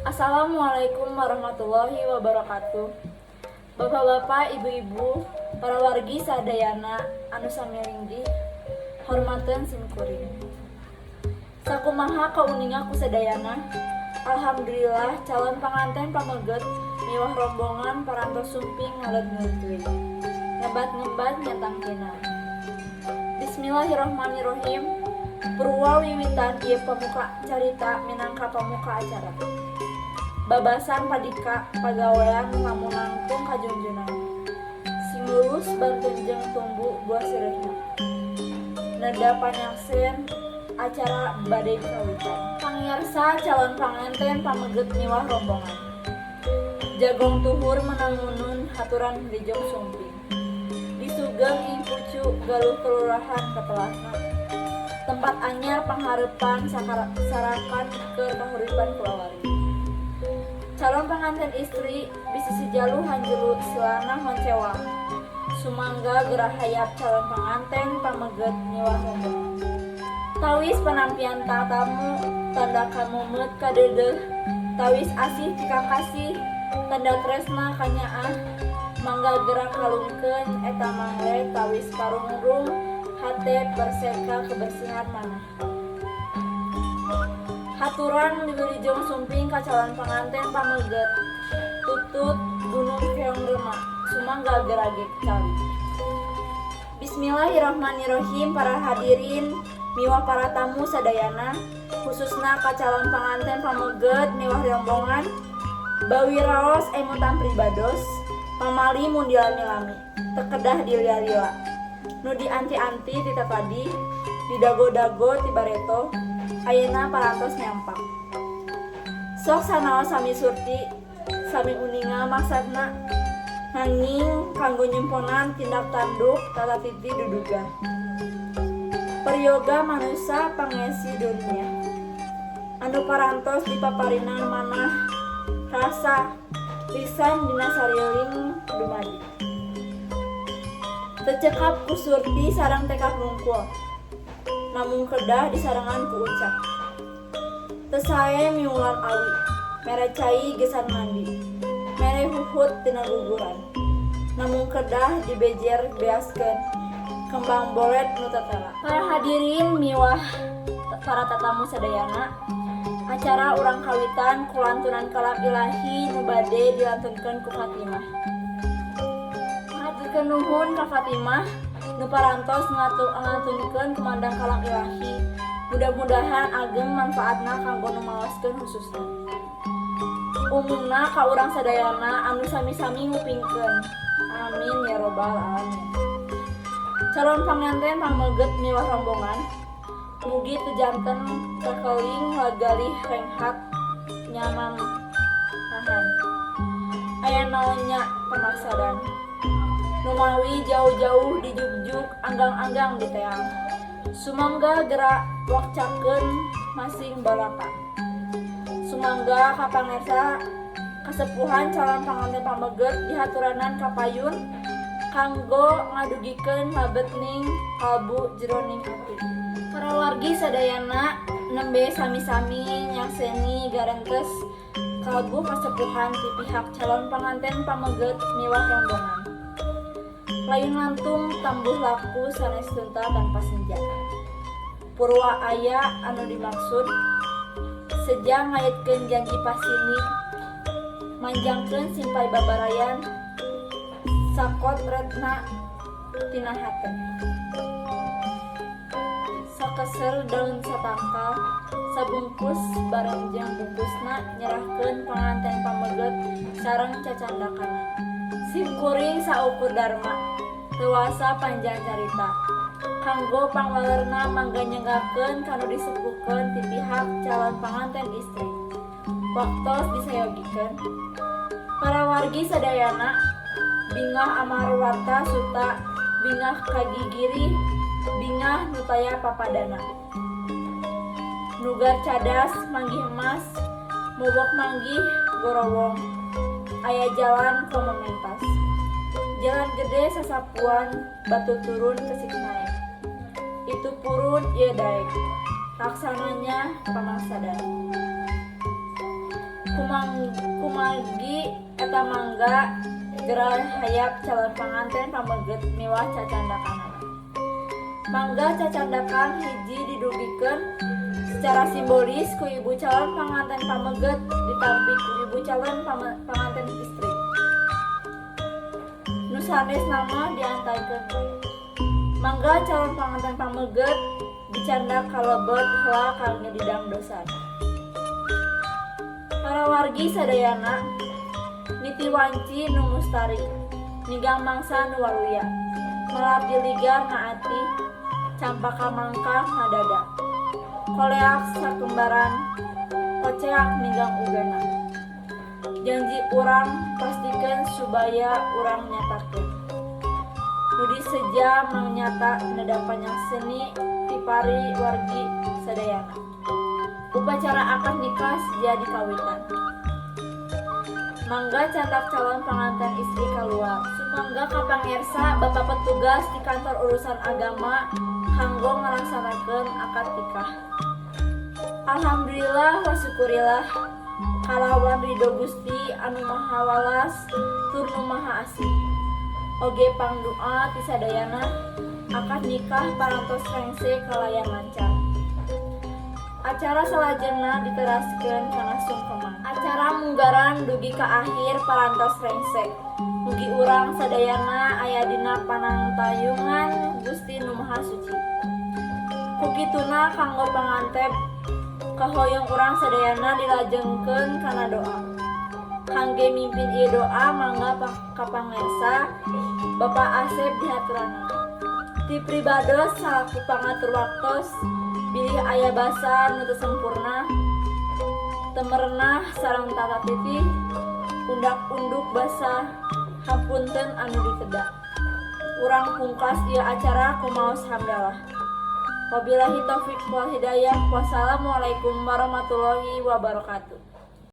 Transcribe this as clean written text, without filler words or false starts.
Assalamualaikum warahmatullahi wabarakatuh. Bapak-bapak, ibu-ibu, para wargi sadayana anu sami linggih, hormateun sim kuring. Sakumaha kauninga ku sadayana? Alhamdulillah, calon panganten pameget miwah rombongan parantos sumping ngaleut-ngeuleut, ngebat-ngebat nyatangkina. Bismillahirrahmanirrahim. Purwa wiwitan ieu pamuka carita minangka pamuka acara. Babasan padika pagawean lamun nangtung kajunjunan. Sing lulus bantun jeung tumbu buah sireuhna. Neda panyaksen acara bade kawitan. Pangiarsa calon panganten pameget miwah rombongan. Jagong tuhur menangunun haturan wilujeng sumping. Di sugeng ing pucu Galuh Kelurahan Katelahna. Tempat anyar pangharepan sarakan keur kahuripan kulawargi. Calon pengantin istri bisi si jalu hanjelu silana honcewang. Sumangga gera hayap calon pengantin pameget miwah rombongan. Tawis panampian tatamu tanda kamumeut kadeudeuh, tawis asih ti kakasih tanda tresna kanyaah, mangga gera kalungkeun eta mangle tawis parungrung hate perseka kebersihan manah. Haturan wilujeng sumping ka calon panganten pameget. Tutut gunung keong rema, sumangga gera ge calik. Bismillahirrahmanirrahim. Para hadirin miwah para tamu sadayana, khususna ka calon panganten pameget miwah rombongan, bawi raos emutan pribados pamali mun dilami-lami teu kedah dilila-lila, nu dianti-anti ti tadi, didago-dago ti bareto, ayeuna parantos nyampak. Sok sanaos sami surti sami uninga maksudna, nanging kanggo nyemponan tindak tanduk tata titi duduga peryoga manusa pangesi dunia anu parantos dipaparinan manah rasa lisan dina sariling dumadi. Teu cekap ku surti sareng tekad wungkul, namung kedah disarengan ku ucap. Teu sae miwulan awi mere cai gesan mandi, mere huhut tina guguran, namung kedah dibejer beaskeun kembang bolet nu tetela. Para hadirin miwah para tatamu sadayana, acara urang kawitan ku lantunan kalam ilahi nu bade dilantunkeun ku Fatimah. Haturkeun nuhun ka Fatimah nu parantos ngatunkeun kumandang kalam ilahi. Mudah-mudahan ageng manfaatna kanggo nu maoskeun, khususna umumna ka urang sadayana anu sami-sami ngupingkeun. Amin ya robbal alamin. Calon panganten pameget miwah rombongan, mugi teu janten kakeling lagalih renghat nyaman nahan. Aya naon nya pamaksadan numawi jauh-jauh dijugjug, anggang-anggang diteang. Sumangga gera wakcakeun masing balaka. Sumangga kapangersa kasepuhan calon panganten pameget dihaturanan kapayun kanggo ngadugikeun labetning kalbu jeroning ati. Para wargi sadayana nembe sami-sami nyakseni garentes kalbu kasepuhan ti pihak calon panganten pameget miwah rombongan. Layun lantung tambuh laku sanes tunta tanpa senja. Purwa aya anu dimaksud seja ngaitkeun janji pasini, manjangkeun simpay babarayan sakotretna tina hate. Sakeser daun satangkal sabungkus bareng jeung bungkusna nyerahkeun panganten pameget sareng cacandakana. Sim kuring saukur darma, teu wasa panjang carita. Kanggo pangwalerna mangga nyanggakeun kanu disepuhkeun ti pihak calon panganten istri. Waktos disayogikeun. Para wargi sadayana, bingah amarwata suta, bingah kagigiri, bingah nu taya papadana. Nugar cadas manggih emas, mobok manggih gorowong, aya jalan komo mentas. Jalan gede sasapuan batu turun kesik naek. Itu purun ieu daek, laksananya pamaksadan. Kumargi eta mangga gerahayap calon panganten pameget miwah cacandakanana. Mangga cacandakan hiji didugikeun secara simbolis ku ibu calon panganten pameget, ditampi ku ibu calon panganten istri. Nu sanesna mah diantarkeun we. Mangga calon panganten pameget dicandak kalebet heula kangge didangdosan. Para wargi sadayana, niti wanci nu mustari, ninggang mangsa nu waluya, melati ligar na ati, campaka mangkah na dada, koleak sakembaran, koceak ninggang ugana. Janji urang pastikeun subaya urang nyatakeun. Nu diseja mangnyata neda panyakseni ti pari wargi sadayana. Upacara akad nikah seja dikawitan. Mangga candak calon panganten istri keluar. Sumangga kapangersa Bapak petugas di kantor urusan agama kanggo ngalaksanakeun akad nikah. Alhamdulillah wa syukurillah, kalawan ridho Gusti anu Maha Welas tur nu Maha Asih. Oge pangdoa ti sadayana, akad nikah parantos rengse kalayan lancar. Acara salajengna diteraskeun kana sungkeman. Acara munggaran dugi ka akhir parantos rengse. Mugi urang sadayana aya dina panangtayungan Gusti Nu Maha Suci. Kukituna kanggo pangantep kahoyong urang sadayana dilajengkeun kana doa. Kangge mimpin ieu doa, mangga kapangersa Bapak Asep dihaturanan. Ti pribados salaku pangatur waktos, bilih aya basa nu teu sempurna, teu merenah sareng tata titi, undak-unduk basa, hapunten anu diteda. Urang pungkas ieu acara ku maos hamdalah. Wabillahi taufik wal hidayah. Wassalamualaikum warahmatullahi wabarakatuh.